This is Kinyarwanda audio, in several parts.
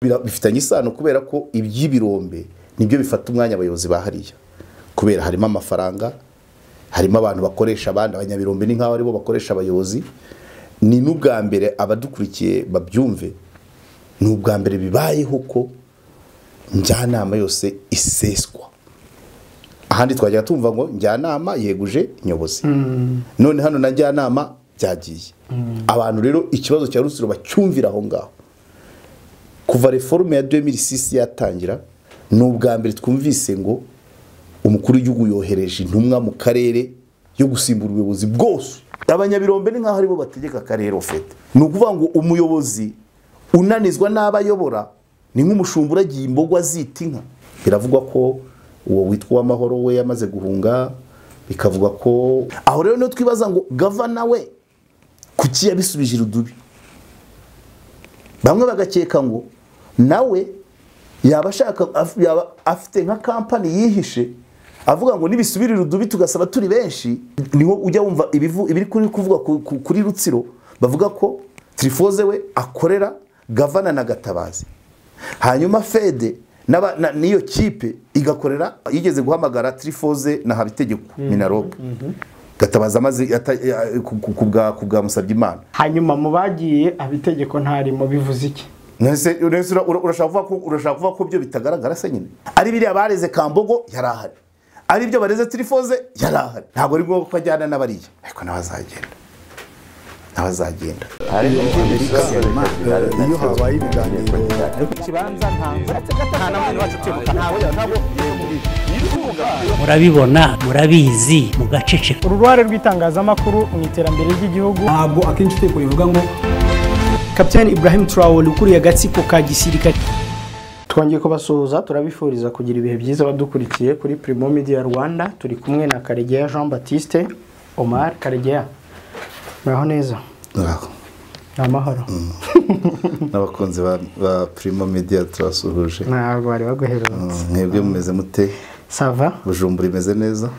Bifitanye isano kubera ko iby'ibirombe nibyo bifata umwanya abayobozi bahariya, kubera harimo amafaranga, harimo abantu bakoresha abandi. Abanyabirombe ni nkaho aribo bakoresha abayobozi. Ni n'ubwa mbere, abadukurikiye babyumve, ni ubwa mbere bibayeho ko njyanama yose iseswa. Ahandi twajya tumva ngo njyanama yeguje nyobozi, none hano na njyanama byagiye. Abantu rero ikibazo cya Rutsiro bacyumvira aho ngaho. Kuva réforme ya 2006 yatangira, ni ubwa mbere twumvise ngo umukuru w'igihugu yohereje intumwa mu karere yo gusimbura ubuyobozi bwose. Abanyabirombe ni nkaho aribo bategeka akarere ofete. Ni ukuvuga ngo umuyobozi unanizwa n'abayobora ni nk'umushumba uragiye imbogo azita inka. Biravugwa ko uwo witwa Uwamahoro we yamaze guhunga, bikavugwa ko aho rero niho twibaza ngo gavana we kuki yabisubije irudubi. Bamwe bagakeka ngo nawe yaba ashaka, yaba afite nka kampani yihishe, avuga ngo nibisubira irudubi tugasaba turi benshi. Niho ujya wumva ibivu ibiri kuri kuvuga kuri Rutsiro, bavuga ko Trifoze we akorera gavana na Gatabazi, hanyuma Fede n'iyo kipe igakorera, yigeze guhamagara Trifoze na Habitegeko Minaloc, Gatabazi amaze ku bwa Musabyimana. Hanyuma mu bagiye Habitegeko ntarimo, bivuze iki? Nese urashaka kuvuga ko byo bitagaragara se nyine? Ari biriya bareze Kambogo yari ahari, ari ibyo bareze Trifoze yari ahari. Ntabwo ari ngombwa ko ajyana n'abariya, ariko nawe azagenda, nawe azagenda. Iyo habaye ibiganiro Ikibanza nta. Murabibona, murabizi, mugaceceka. Uru ruhare rw'itangazamakuru mu iterambere ry'igihugu. Ntabwo akenshi itegeko rivuga ngo Kapitani Ibrahim Traore ukuriye agatsiko ka gisirikare. Twongeye kubasuhuza, turabifuriza kugira ibihe byiza badukurikiye kuri Primo Media Rwanda. Turi kumwe na Karegeya Jean Baptiste Omar. Karegeya, muraho neza? Muraho. Ni amahoro? N'abakunzi ba Primo Media turasuhuje. Ntabwo bari baguherutse. Mwebwe mumeze mute? Ça va. Bujumbura imeze neza?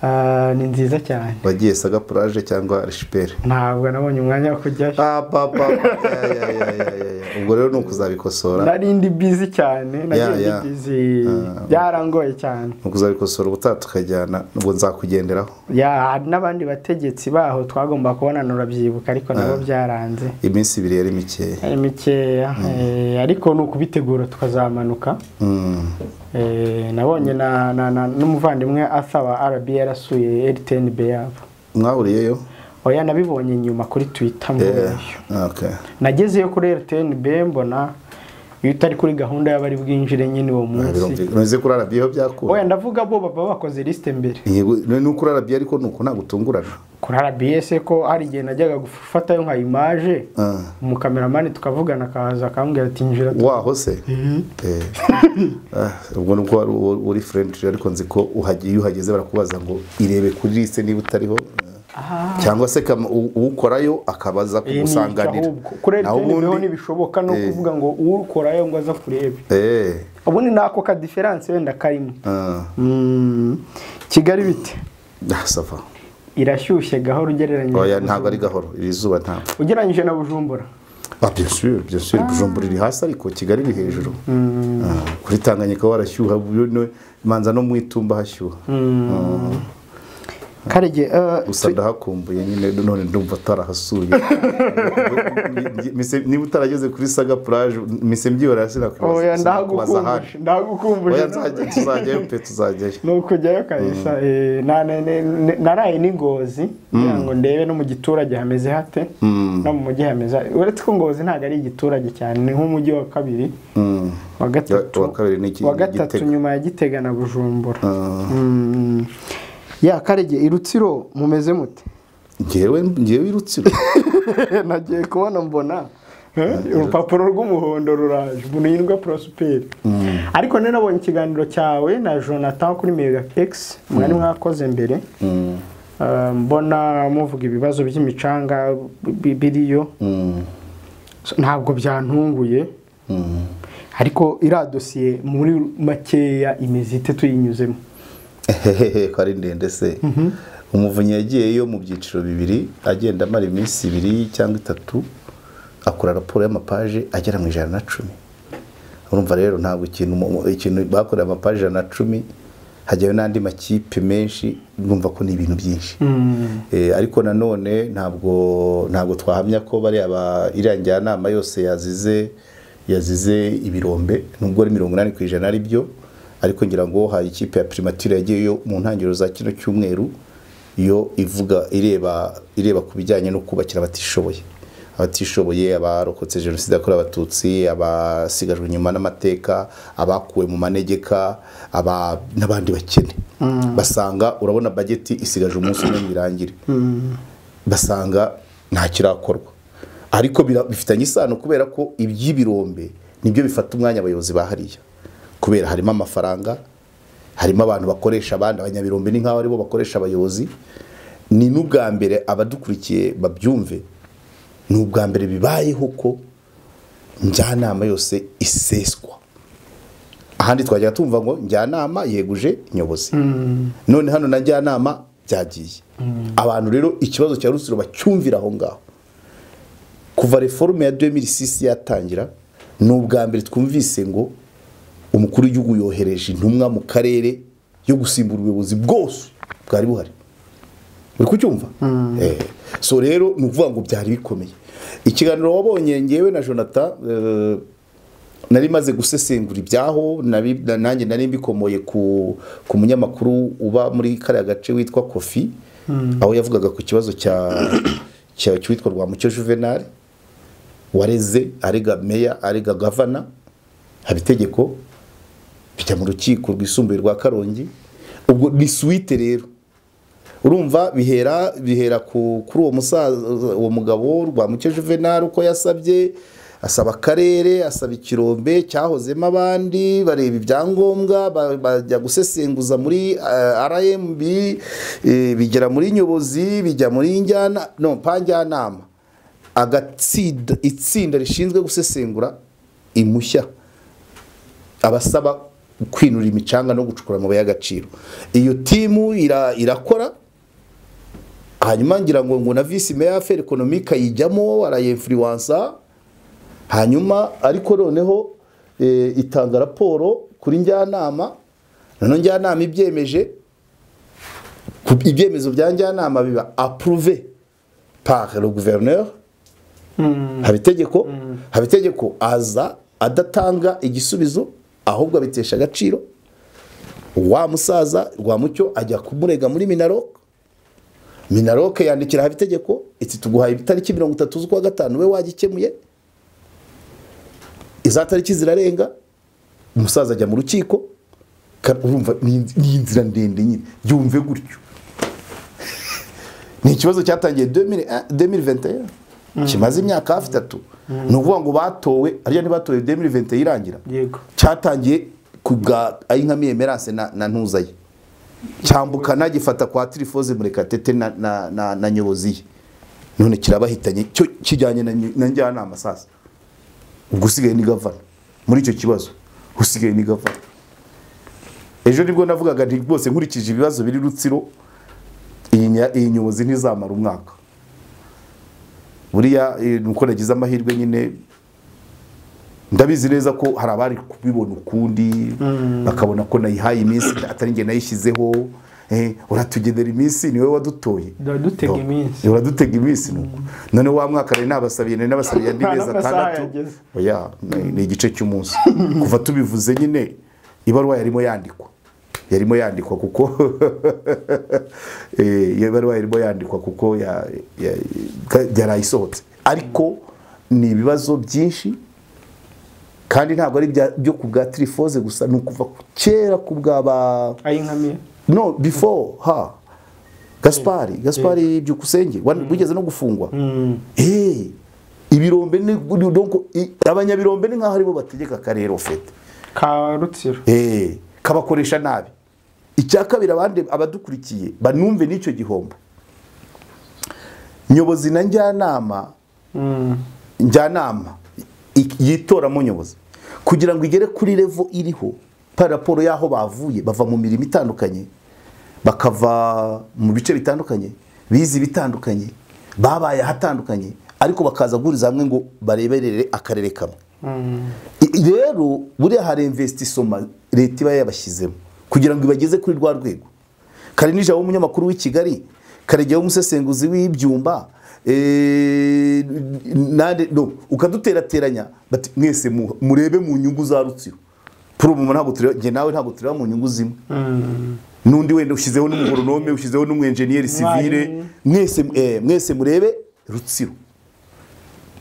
Ah, ni nziza cyane. Wagiye Saga Plage cyangwa Archipel? Ntabwo nabonye umwanya wo kujyayo. Ah, papa, ya, ya, ya, ya, ya, ya. Ubwo rero ni ukuzabikosora. Nari ndi busy cyane, nagiye Ya, ndi busy, byarangoye cyane. Ni ukuzabikosora ubutaha tukajyana, ubwo nzakugenderaho. Ya, hari n'abandi bategetsi baho twagomba kubonana, urabyibuka, ariko nabo byaranze. Iminsi 2 yari mikeya. Ari mikeya, ariko ni ukubitegura tukazamanuka. Nabonye na n'umuvandimwe Arthur wa RB yarasuye RTNB yabo. Mwahuriyeyo? Oya, nabibonye nyuma kuri Twitter mvuyeyo. Nagezeyo kuri RTNB, mbona iyo utari kuri gahunda y'abari bwinjire nyine uwo munsi. Birumvikana. None kuri RB ho byakura? Oya, ndavuga bo baba bakoze liste mbere. Yego, ni kuri RB, ariko nuko ntabwo utungurana. Kuri RBS ko hari igihe najyaga gufatayo nka image, umukameramani tukavugana, akaza akambwira ati: "Injira." Waho se? Eh. Ah, ubwo nubwo wari uri friendly, ariko nzi ko iyo uhageze barakubaza ngo irebe kuri liste niba utariho, cyangwa se uwukorayo akabaza Iyi ni kugusanganira. ahubwo kuri Naho RTNB ho ntibishoboka no kuvuga ngo uwukorayo ngo aza kurebe. Ubundi nako ka différence wenda karimo. Kigali bite? Ah, ça va. Irashyushye gahoro ugereranyije Oya, na ntabwo ari Bujumbura? gahoro, iri zuba ntabwo. Ugereranyije na Bujumbura? Ah, bien sûr, bien sûr, Bujumbura iri hasi ariko Kigali iri hejuru. Ah, kuri Tanganyika warashyuha, manza no mu Itumba hashyuha. Karege, Gusa ndahakumbuye nyine, none ndumva atarahasuye. Niba utarageze kuri Saga Plage, mise mbyihorera, sinakwibaza. Oya, Sinakubaza ahandi. ndahagukumbuje, ndahagukumbuje. Oya, tuzajyayo pe, tuzajyayo. Ni ukujyayo kabisa. Naraye n'Ingozi kugira ngo ndebe no mu giturage hameze hate, no mu mujyi hameze hate. Uretse ko Ngozi ntabwo ari igiturage cyane, ni nk'umujyi wa kabiri, wa gatatu. Wa kabiri ni Wa gatatu. Gitega. Nyuma ya Gitega na Bujumbura. Ya Karege, i Rutsiro mumeze mute? Ngewe i Rutsiro? Nagiye kubona mbona urupapuro rw'umuhondo ruraje, umuntu yitwa Prosper. Ariko nari nabonye ikiganiro cyawe na Jonathan kuri Mega X mwari mwakoze mbere. Mbona muvuga ibibazo by'imicanga biriyo. So, ntabwo byantunguye, ariko iriya dosiye muri makeya imeze ite tuyinyuzemo? Hehehe, ko ari ndende se! Umuvunyi yagiyeyo mu byiciro bibiri, agenda amara iminsi 2 cyangwa 3, akora raporo y'amapaje agera mu 110. Urumva rero ntabwo ikintu bakoreye amapaji 110 hajyayo n'andi makipe menshi, urumva ko ni ibintu byinshi. Ariko nanone ntabwo twahamya ko bari aba iriya njyanama yose yazize ibirombe, nubwo ari 80% ari byo, ariko ngira ngo hari ikipe ya Primature yagiyeyo mu ntangiriro za kino cyumweru yo ivuga ireba ku bijyanye no kubakira abatishoboye, abarokotse jenoside yakorewe abatutsi, abasigajwe inyuma n'amateka, abakuwe mu manegeka, n'abandi bakene. Basanga urabona budget isigaje umunsi umwe birangire, basanga nta kirakorwa, ariko bifitanye isano kubera ko iby'ibirombe nibyo bifata umwanya abayobozi bahariya, kubera harimo amafaranga, harimo abantu bakoresha abandi, abanyabirombe ni nkaho aribo bakoresha abayobozi. Ni n'ubwa mbere abadukurikiye babyumve, ni ubwa mbere bibayeho ko njyanama yose iseswa. Ahandi twajya tumva ngo njyanama yeguje nyobozi, none hano na njyanama byagiye. Abantu rero ikibazo cya Rutsiro bacyumvira aho ngaho. Kuva reforme ya 2006 yatangira, ni ubwa mbere twumvise ngo umukuru w'igihugu yohereje intumwa mu karere yo gusimbura ubuyobozi bwose bwari buhari. Uri kucyumva? So rero ni ukuvuga ngo byari bikomeye. Ikiganiro wabonye ngewe na Jonathan, nari maze gusesengura ibyaho, nanjye nari mbikomoye ku munyamakuru uba muri kariya gace witwa Kofi, aho yavugaga ku kibazo cya cyitwa Rwamucyo Juvenal wareze arega meya arega gavana Habitegeko, bijya mu rukiko rwisumbuye rwa Karongi. Ubwo ni suite rero, urumva bihera kuri uwo musaza, uwo mugabo Rwamucyo Juvenal, uko yasabye, asaba akarere, asaba ikirombe cyahozemo abandi, bareba ibyangombwa, bajya gusesenguza muri RMB, bigera muri nyobozi, bijya muri njyana no panjyanama, agatsinda itsinda rishinzwe gusesengura imushya abasaba kwinura imicanga no gucukura amabuye y'agaciro. Iyo timu irakora, hanyuma ngira ngo na vice mayor affaires économiques ayijyamo arayinfluencer, hanyuma ariko noneho itanga raporo kuri njyanama, noneho njyanama ibyemeje, ibyemezo bya njyanama biba approuvé par le gouverneur Habitegeko. Habitegeko aza adatanga igisubizo, ahubwo abitesha agaciro. Wa musaza Rwamucyo ajya kumurega muri Minaloc, Minaloc yandikira Habitegeko iti tuguhaye itariki 30 z'ukwa gatanu we wagikemuye, iza tariki zirarenga, umusaza ajya mu rukiko. Urumva ni inzira ndende nyine, byumve gutyo. Ni ikibazo cyatangiye 2021 kimaze imyaka hafi 3. Ni ukuvuga ngo batowe ariya ntibatowe 2021 irangira. Yego. Cyatangiye kubwa Ayinkamiye Emerance na Ntuzaye, cyambukana gifata kwa Trifoze Murekatete na nyobozi, none kirabahitanye cyo kijyanye na njyanama. Sasa ubwo usigaye ni gavana muri icyo kibazo, usigaye ni gavana. Ejo nibwo navugaga nti rwose nkurikije ibibazo biri Rutsiro, iyi nyobozi ntizamara umwaka. Buriya nuko nagize amahirwe nyine, ndabizi neza ko hari abari kubibona ukundi, bakabona ko nayihaye iminsi atari nge nayishyizeho. Uratugendera iminsi, niwe wadutoye, uradutega iminsi nuko. None wa mwaka rero nabasabiye andi mezi 6, oya ni igice cy'umunsi kuva tubivuze nyine. Ibaruwa yarimo yandikwa kuko ibaruwa yarimo yandikwa kuko yarayisohotse. Ariko ni ibibazo byinshi, kandi ntabwo ari byo kubwa Trifoze gusa, ni ukuva kera kubwa ba Ayinkamiye, no before ha Gaspari Byukusenge wigeze no gufungwa. Ibirombe ni donc abanyabirombe ni nkaho aribo bategeka karere ofete ka Rutsiro, kabakoresha nabi. Icya kabiri, abandi abadukurikiye banumve n'icyo gihombo. Nyobozi na njyanama, njyanama yitoramo nyobozi kugira ngo igere kuri level iriho par rapport yaho bavuye, bava mu mirimo itandukanye, bakava mu bice bitandukanye, bizi bitandukanye, babaye ahatandukanye, ariko bakaza guhuriza hamwe ngo bareberere akarere kamwe. Rero buriya hari investissement leta iba yabashyizemo kugira ngo ibageze kuri rwa rwego. Karinija w'umunyamakuru w'i Kigali, Karegeya w'umusesenguzi w'ibyumba, nande no ukaduterateranya bati mwese murebe mu nyungu za Rutsiro. Pour ntabwo tureba, njye nawe ntabwo tureba mu nyungu zimwe. Nundi wenda ushizeho n'umugoronome, ushizeho n'umwenjeniyeri civile, mwese murebe Rutsiro.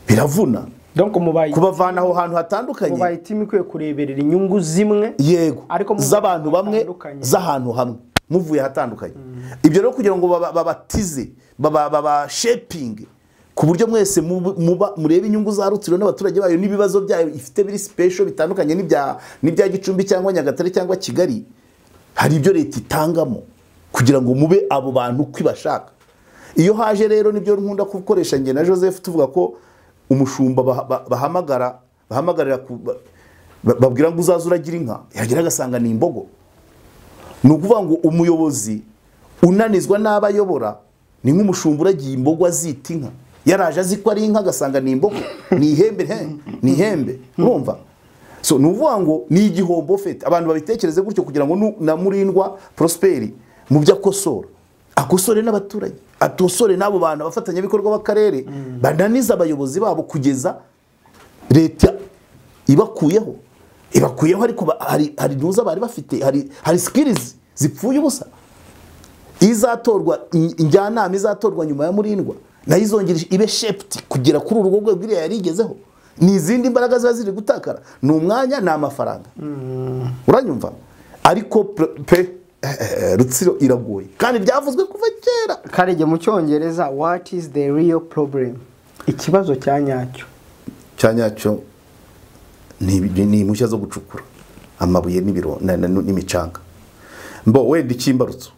Biravuna. Donc mubaye kubavana aho hantu hatandukanye, mubaye team ikwiye kureberera inyungu zimwe, yego, z'abantu bamwe, z'ahantu hamwe, muvuye hatandukanye. Ibyo rero kugira ngo babatize, baba shaping ku buryo mwese murebe inyungu za Rutsiro n'abaturage bayo n'ibibazo byayo ifite biri special bitandukanye n'ibya Gicumbi cyangwa Nyagatare cyangwa Kigali, hari ibyo leta itangamo kugira ngo mube abo bantu kwibashaka. Iyo haje rero nibyo nkunda gukoresha nge na Joseph tuvuga ko umushumba bahamagarira babwira ngo uzaza uragira inka, yagira agasanga ni imbogo. Ni ukuvuga ngo umuyobozi unanizwa n'abayobora ni nk'umushumba uragiye imbogo azita inka, yaraje azi ko ari inka agasanga ni imbogo, ni ihembe, ni ihembe, urumva? So ni ukuvuga ngo ni igihombo fete. Abantu babitekereze gutyo kugira ngo na Murindwa Prosperi mu byo akosora, akosore n'abaturage, atosore n'abo bantu abafatanyabikorwa b'akarere, bananiza abayobozi babo kugeza leta ibakuyeho. Ariko hari ntuza bari bafite, hari skills zipfuye ubusa. Izatorwa njyanama izatorwa nyuma ya Murindwa nayo izongera ibe shaped kugera kuri urwo rwego iriya yarigezeho. Ni izindi mbaraga ziba ziri gutakara, ni umwanya, ni amafaranga. Uranyumva? Ariko pe Rutsiro iragoye kandi byavuzwe kuva kera. Karege mu cyongereza, what is the real problem? Ikibazo cya nyacyo. Cya nyacyo ni impushya zo gucukura amabuye n'ibiro n'imicanga. Mbo wenda ikimbarutso.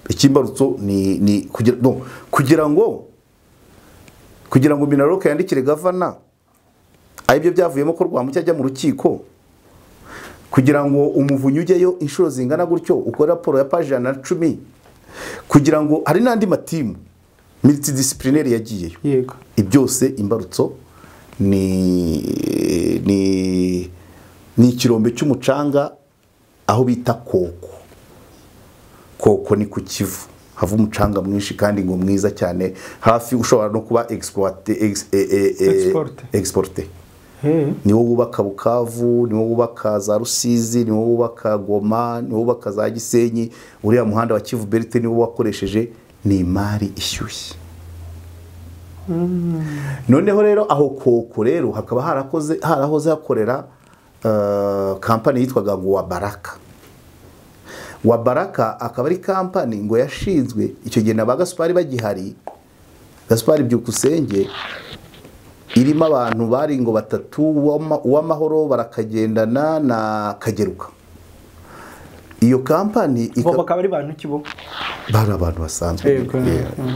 Ikimbarutso ni kugira ngo Minaroke yandikire gavana, aribyo byavuyemo ko Rwamucyo ajya mu rukiko, kugira ngo umuvunyi ujyeyo inshuro zingana gutyo ukora raporo ya page 110, kugira ngo hari n'andi matimu multidisciplinaire yagiyeyo. Yego. Ibyose imbarutso ni ikirombe cy'umucanga aho bita Koko. Koko ni ku Kivu, hava umucanga mwinshi kandi ngo mwiza cyane, hafi ushobora no kuba exporté. Niwo wubaka Bukavu, niwo wubaka za Rusizi, niwo wubaka Goma, niwo wubaka za Gisenyi. Uriya muhanda wa Kivu Berite niwo wakoresheje, ni imari ishyushye. Noneho rero aho Koko rero hakaba harahoze hakorera kampani yitwaga ngo Wabaraka. Wabaraka akaba ari kampani ngo yashinzwe icyo gihe na ba Gaspari bagihari, Gaspari Byukusenge, irimo abantu bari ngo batatu, uw'amahoro barakagendana na Kageruka. Iyo kampani bakaba ari bantu kibo, bari abantu basanzwe,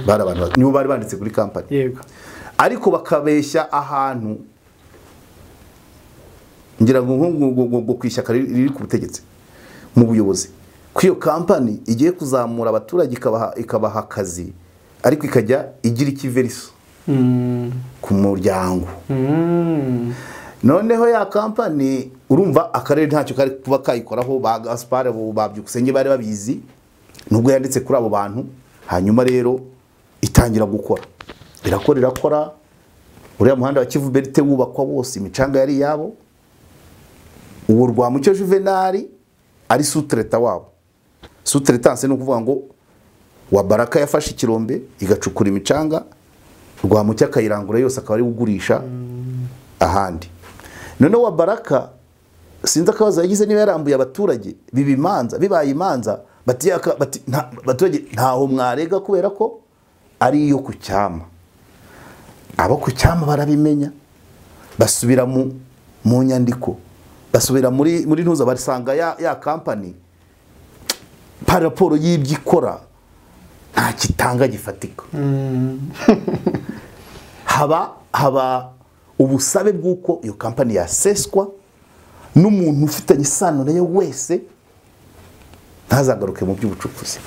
bari abantu nibo bari banditse kuri kampani. Yego. Ariko bakabeshya ahantu ngira ngo ngo kwishyaka riri ku butegetsi mu buyobozi, ko iyo kampani igiye kuzamura abaturage ikabaha akazi, ariko ikajya igira ikiveriso ku muryango. Noneho ya kampani urumva akarere ntacyo kari kuba kayikoraho, ba Gaspar ba Byukusenge bari babizi nubwo yanditse kuri abo bantu. Hanyuma rero itangira gukora, irakora. Uriya muhanda wa Kivu Berite wubakwa wose, imicanga yari yabo. Uwo Rwamucyo Juvenal ari sous-traitant wabo. Sous-traitance ni ukuvuga ngo Wabaraka yafashe ikirombe igacukura imicanga, Rwamucyo akayirangura yose akaba ari ugurisha ahandi. Noneho Wabaraka sinzi akabazo yagize niba yarambuye abaturage bibimanza, bibaye imanza, bati abaturage ntaho mwarega kubera ko ari iyo ku cyama. Abo ku cyama barabimenya, basubira mu nyandiko, basubira muri ntuza, basanga ya kampani par raporo y'ibyikora nta kitanga gifatika. Haba ubusabe bw'uko iyo kampani yaseswa n'umuntu ufitanye isano nayo wese ntazagaruke mu by'ubucukuzi.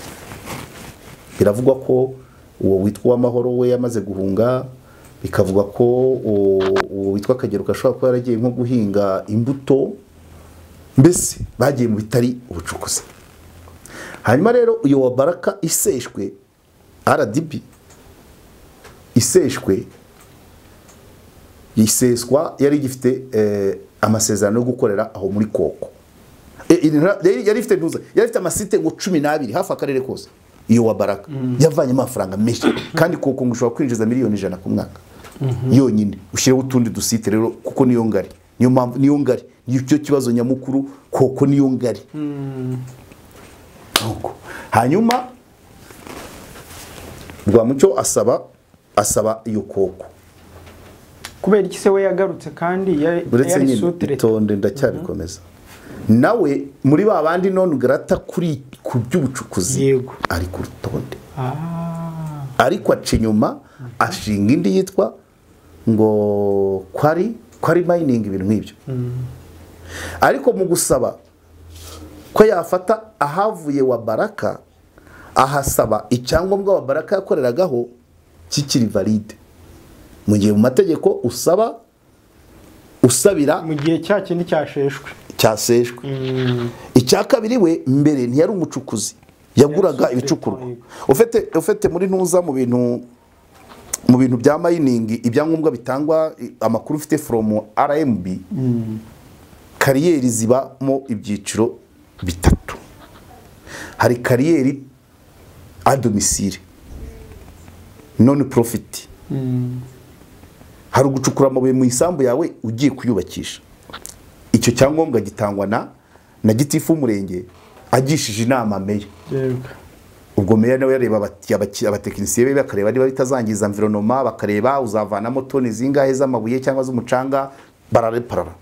Biravugwa ko uwo witwa Uwamahoro we yamaze guhunga, Bikavuga ko uwo witwa Kageruka ashobora kuba yaragiye nko guhinga imbuto, mbese bagiye mu bitari ubucukuzi. Hanyuma rero uyo wa Baraka iseshwe, RDB iseshwe, iseswa yari igifite amasezerano yo gukorera aho muri Koko. Yari ifite ntuza, yari ifite amasite ngo 12 hafi akarere kose. Iyo wa Baraka yavanye amafaranga menshi, kandi Koko ngo ushobora kwinjiza miliyoni 100 ku mwaka yonyine. Ushyireho utundi dusite rero kuko niyo ngari, niyo mpamvu niyo ngari, nicyo kibazo nyamukuru, Koko niyo ngari. Hanyuma Rwamucyo asaba iyo Koko. Kubera iki se we yagarutse kandi yari sutre? Itonde ndacyabikomeza. Nawe muri ba bandi non grata kuri ku by'ubucukuzi ari ku rutonde. Ariko aca inyuma ashinga indi yitwa ngo kwari mining, ibintu nk'ibyo. Ariko mu gusaba ko yafata ahavuye wa Baraka, ahasaba icyangombwa wa Baraka yakoreragaho kikiri valide, mu gihe mu mategeko usaba usabira mu gihe cya kindi cyasheshwe. Icya kabiri, we mbere ntiyari umucukuzi, yaguraga ibicukurwa. Ufite muri ntuza mu bintu bya mining, ibyangombwa bitangwa, amakuru ufite from RMB, kariyeri zibamo ibyiciro bitatu. Hari kariyeri à domicile, non profit. Hari ugucukura amabuye mu isambu yawe ugiye kuyubakisha. Icyo cyangombwa gitangwa na gitifu w'umurenge agishije inama meya. Ubwo meya nawe yareba abatekinisiye be, bakareba niba bitazangiza environnement, bakareba uzavanamo toni zingahe z'amabuye cyangwa z'umucanga, barareparara.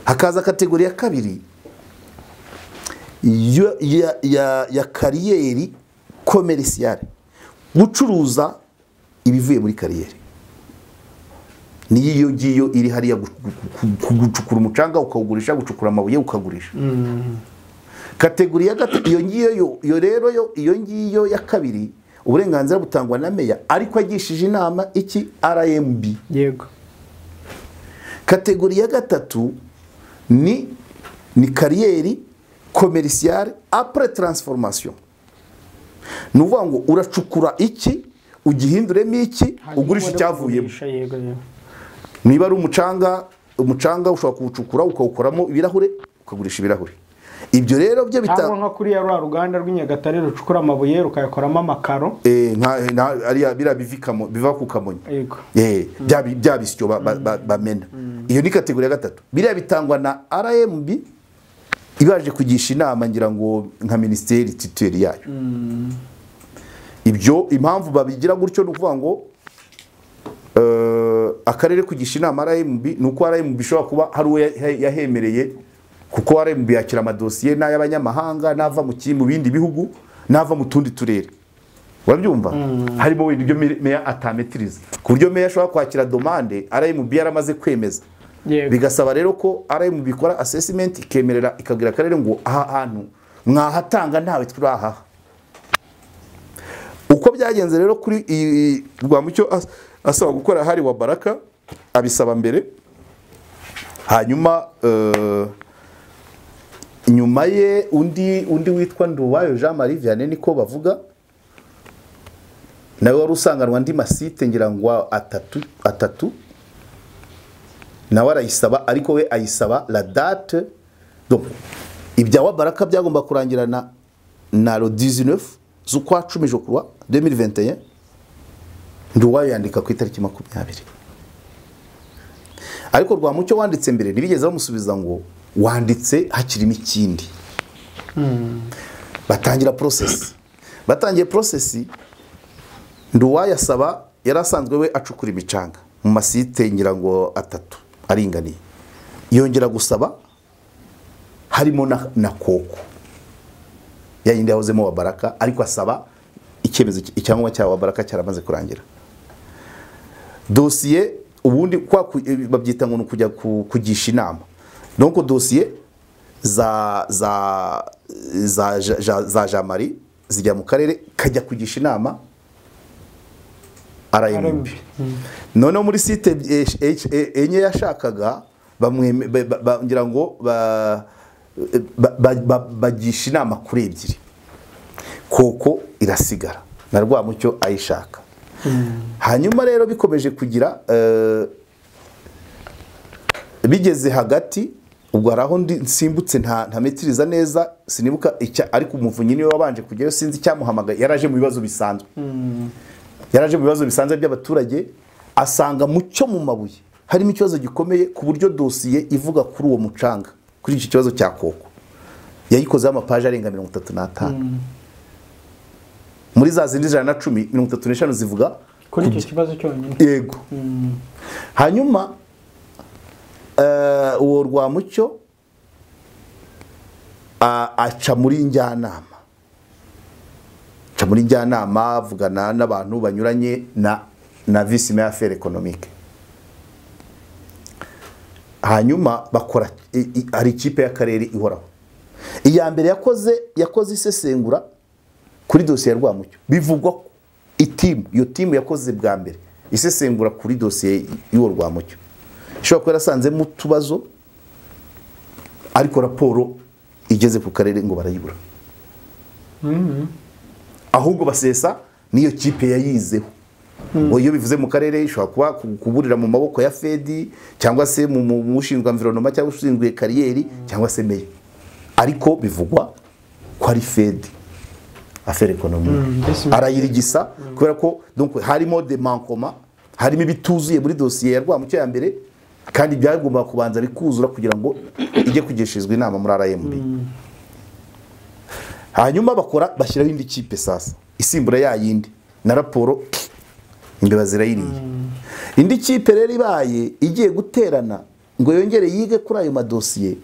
Hakaza kategori ya kabiri ya kariyeri commerciale, gucuruza ibivuye muri kariyeri. Niyo ngiyo iri hariya, gucukura umucanga ukawugurisha, gucukura amabuye ukagurisha. Kategori ya gatatu, iyo ngiyo yo rero yo iyo ngiyo ya kabiri, uburenganzira butangwa na meya ariko agishije inama iki RMB. Yego. Kategori ya gatatu ni kariyeri commerciale après transformation. Nuvuga ngo uracukura iki ugihinduremo iki ugurisha icyavuyemo. Niba ari umucanga ushobora kuwucukura ukawukoramo ibirahure ukagurisha ibirahure. Ibyo rero byo bitangwa nka kuri ya rwa ruganda rw'Inyagatare rucukura amabuye rukayakoramo amakaro, nka ari bira bivikamo biva ku Kamonyi. Bya bisyo bamena. Iyo ni kategori ya gatatu. Biriya bitangwa na RMB ibaje kugisha inama ngira ngo nka ministeri titulaire yayo. Ibyo impamvu babigira gutyo no kuvuga ngo akarere kugisha inama RMB nuko RMB ishobora kuba hari uwo yahemereye, kuko RMB yakira amadosiye n'ay'abanyamahanga n'ava mu bindi bihugu n'ava mu tundi turere. Urabyumva? Harimo wenda ibyo meya atametiriza, ku buryo meya ashobora kwakira demande RMB yaramaze kwemeza. Bigasaba rero ko RMB ikora assessment ikemerera ikabwira akarere ngo aha hantu mwahatanga ntawe turahaha. Uko byagenze rero kuri Rwamucyo asaba gukora hari wa Baraka, abisaba mbere. Hanyuma nyuma ye undi witwa Nduwayo Jean Marie Vianney niko bavuga, nawe wari usanganwa andi masite ngira ngo atatu, nawe arayisaba, ariko we ayisaba la date. Donc ibya wa Baraka byagomba kurangirana na le 19 z'ukwa 10 je crois 2021. Nduwayo yandika ku itariki 20. Ariko Rwamucyo wanditse mbere ntibigeze bamusubiza ngo wanditse hakirimo ikindi. Batangira process. Batangiye process, Nduwayo asaba, yarasanzwe we acukura imicanga mu masite ngira ngo atatu aringaniye. Yongera gusaba harimo na Koko yayindi yahozemo wa Baraka, ariko asaba icyemezo icyangombwa cya wa Baraka cyaramaze kurangira. Dossier ubundi kwa babyita ngo kujya kugisha inama. Donc dossier za za za za Jean Marie zijya mu karere kajya kugisha inama RMB. Noneho muri site enye yashakaga ngira ngo bagisha inama kuri ebyiri, koko irasigara na Rwamucyo ayishaka. Hanyuma rero bikomeje kugira bigeze hagati, ubwo hari aho nsimbutse ntametiriza neza, sinibuka ariko Umuvunyi niwe wabanje kujyayo, sinzi icyamuhamagaye, yaraje mu bibazo bisanzwe. Yaraje mu bibazo bisanzwe by'abaturage, asanga Mucyo mu mabuye harimo ikibazo gikomeye ku buryo dosiye ivuga kuri uwo mucanga, kuri iki kibazo cya koko, yayikozeho amapaje arenga 35. Muri za zindi 110, 35 zivuga kuri icyo kibazo cyonyine. Yego. Hanyuma uwo Rwamucyo aca muri njyanama, avugana n'abantu banyuranye na vice maire affaires économiques. Hanyuma bakora hari ikipe y'akarere ihoraho. Iya mbere yakoze isesengura kuri dosiye ya Rwamucyo, bivugwa ko itimu, iyo timu yakoze bwa mbere isesengura kuri dosiye y'uwo Rwamucyo, ishobora kuba yarasanzemo utubazo, ariko raporo igeze ku karere ngo barayibura. Ahubwo basesa niyo kipe yayizeho. Ngo iyo bivuze mu karere ishobora kuba kuburira mu maboko ya Fedi, cyangwa se mu ushinzwe environment, cyangwa ushinzwe kariyeri, cyangwa se meya, ariko bivugwa ko ari Fedi affaire économique arayirigisa, kubera ko donc harimo des manquements, harimo ibituzuye muri dosiye ya Rwamucyo ya mbere, kandi byagomba kubanza bikuzura kugira ngo ijye kugesherezwa inama muri RMB. Hanyuma bakora bashyiraho indi kipe sasa isimbura ya yindi na raporo imbeba zirayiriye. Indi kipe rero ibaye igiye guterana ngo yongere yige kuri ayo madosiye,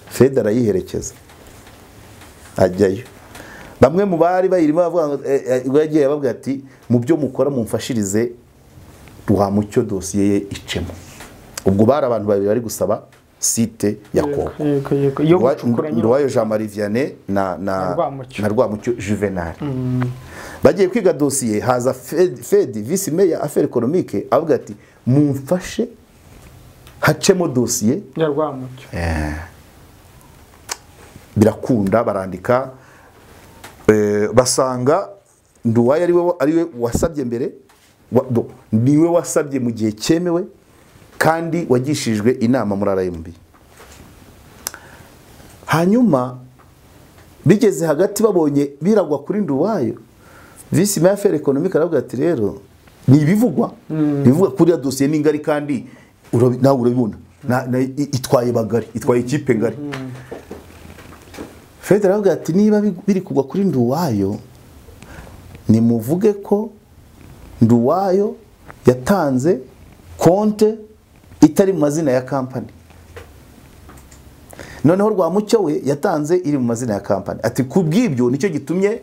Fed arayiherekeza ajyayo. Bamwe mu bari bayirimo bavuga ngo yagiye babwira ati mu byo mukora mumfashirize Rwamucyo dosiye ye icemo. Ubwo bari abantu babiri bari gusaba site ya koko, Nduwayo Jean Marie Vianney na Rwamucyo Juvenal. Bagiye kwiga dosiye, haza Fed vice maire affaires économiques avuga ati mumfashe hacemo dosiye ya Rwamucyo. Birakunda, barandika, basanga Nduwayo ariwe wasabye mbere, niwe wasabye mu gihe cyemewe kandi wagishijwe inama muri RMB. Hanyuma bigeze hagati babonye biragwa kuri Nduwayo, vice maire affaires économiques aravuga ati rero ni ibivugwa, bivugwa kuri ya dosiye ni ngari kandi nawe urabibona itwaye bagari, itwaye ikipe ngari. Fed aravuga ati niba biri kugwa kuri Nduwayo, nimuvuge ko Nduwayo yatanze konte itari mu mazina ya company, noneho Rwamucyo we yatanze iri mu mazina ya company. Ati kubw'ibyo nicyo gitumye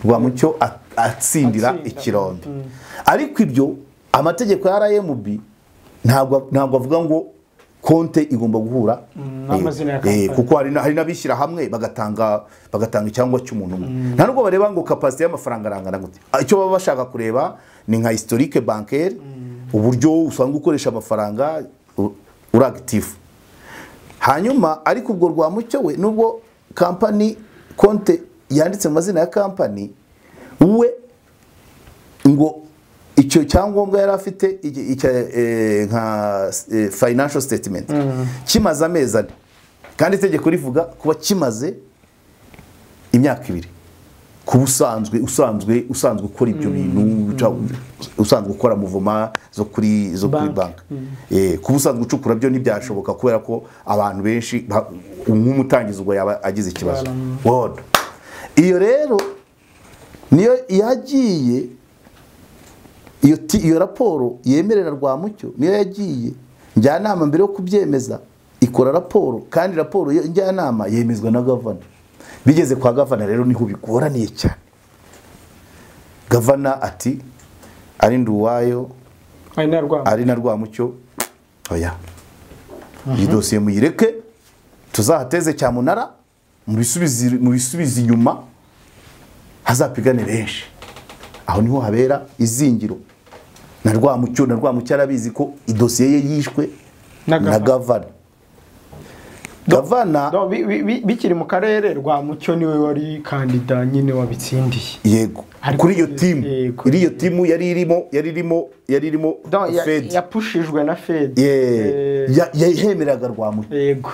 Rwamucyo atsindira ikirombe. Ariko ibyo amategeko ya RMB ntabwo avuga ngo konte igomba guhura n'amazina ya company, kuko hari nabishyira hamwe bagatanga icyangwa cy'umuntu umwe. Nta nubwo bareba ngo capacity y'amafaranga arangana gute. Icyo baba bashaka kureba ni nka historique bancaire, uburyo usanga ukoresha amafaranga uri active. Hanyuma ariko ubwo Rwamucyo we nubwo company konte yanditse mu mazina ya company, we ngo icyo cyangombwa yari afite nka financial statement kimaze amezi ane, kandi itegeko rivuga kuba kimaze imyaka 2, kuba usanzwe ukora ibyo bintu, usanzwe ukora muvoma zo kuri bank, kuba usanzwe ucukura byo ntibyashoboka kubera ko abantu benshi nk'umutangizi ubwo yaba agize ikibazo. Iyo rero niyo yagiye, iyo raporo yemerera Rwamucyo niyo yagiye njyanama mbere yo kubyemeza ikora raporo, kandi raporo njyanama yemezwa na gavana. Bigeze kwa gavana rero niho bigoraniye cyane. Gavana ati ari Nduwayo ari na Rwamucyo, oya iyi dosiye muyireke tuzahateze cyamunara, mubisubize inyuma hazapigane benshi. Aho niho habera izingiro na Rwamucyo arabizi ko idosiye ye yishwe na gavana. Gavana bikiri mu karere, Rwamucyo niwe wari kandida nyine wabitsindiye. Yego, kuri iyo timu, iri iyo timu yari irimo Fed, yapushijwe na Fed, yahemeraga Rwamucyo. Yego,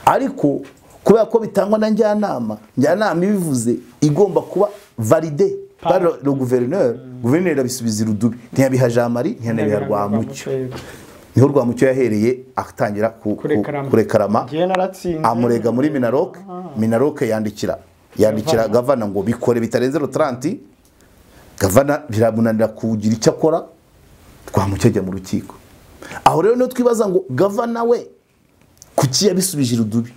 ariko kubera ko bitangwa na njyanama ibivuze igomba kuba valide par le gouverneur. Gouverneur abisubiza irudubi, ntiyabiha Jean Marie, ntiyanabiha Rwamucyo. Niho Rwamucyo yahereye atangira kurekarama, amurega muri Minaroke. Minaroke yandikira gavana ngo bikore bitarenze 30. Gavana biramunanira kugira icyo akora, Rwamucyo ajya mu rukiko. Aho rero niho twibaza ngo gavana we kuki yabisubije irudubi.